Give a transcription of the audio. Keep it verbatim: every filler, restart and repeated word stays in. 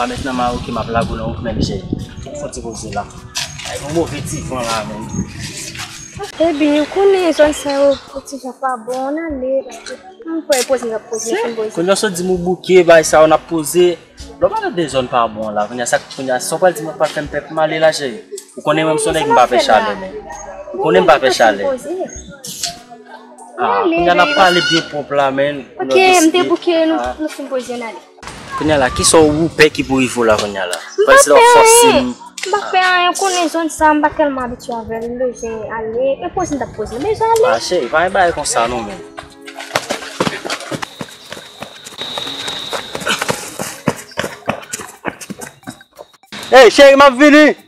Mentnan m a oke, m ap lage w nan wout menm, cheri. Fè yon ti poze la. Ay, yon move ti van la menm. Baby, ou konnen zòn sa yo, pou ti jan pa bon, ann ale, paske m kwè poze m ap poze, m fin poze. Kounye a w sot di m ou bouke, bay sa yo n ap poze. Lè w pale de zòn pa bon la, kounye a sa, kounye a sa w pral di m w ap fè m pè pou m ale la, cheri. Ou konnen menm si w nèg m pa fè chalè, men. Ou konnen m pa fè chalè. Ah, kounye a n ap pale byen pwòp la, men. Ok, m te bouke, nou fin poze, ann ale. Kounye a la, kisa w pè ki pou rive w la kounye a la? Paske w ap fòse m. M pa pè anyen, ou konnen zòn sa, m pa tèlman abitye avè l, m bezwen ale. E poze m t ap poze, m bezwen ale. Ah, cheri, pa gen bagay konsa non, men. Hey, cheri, m ap vini!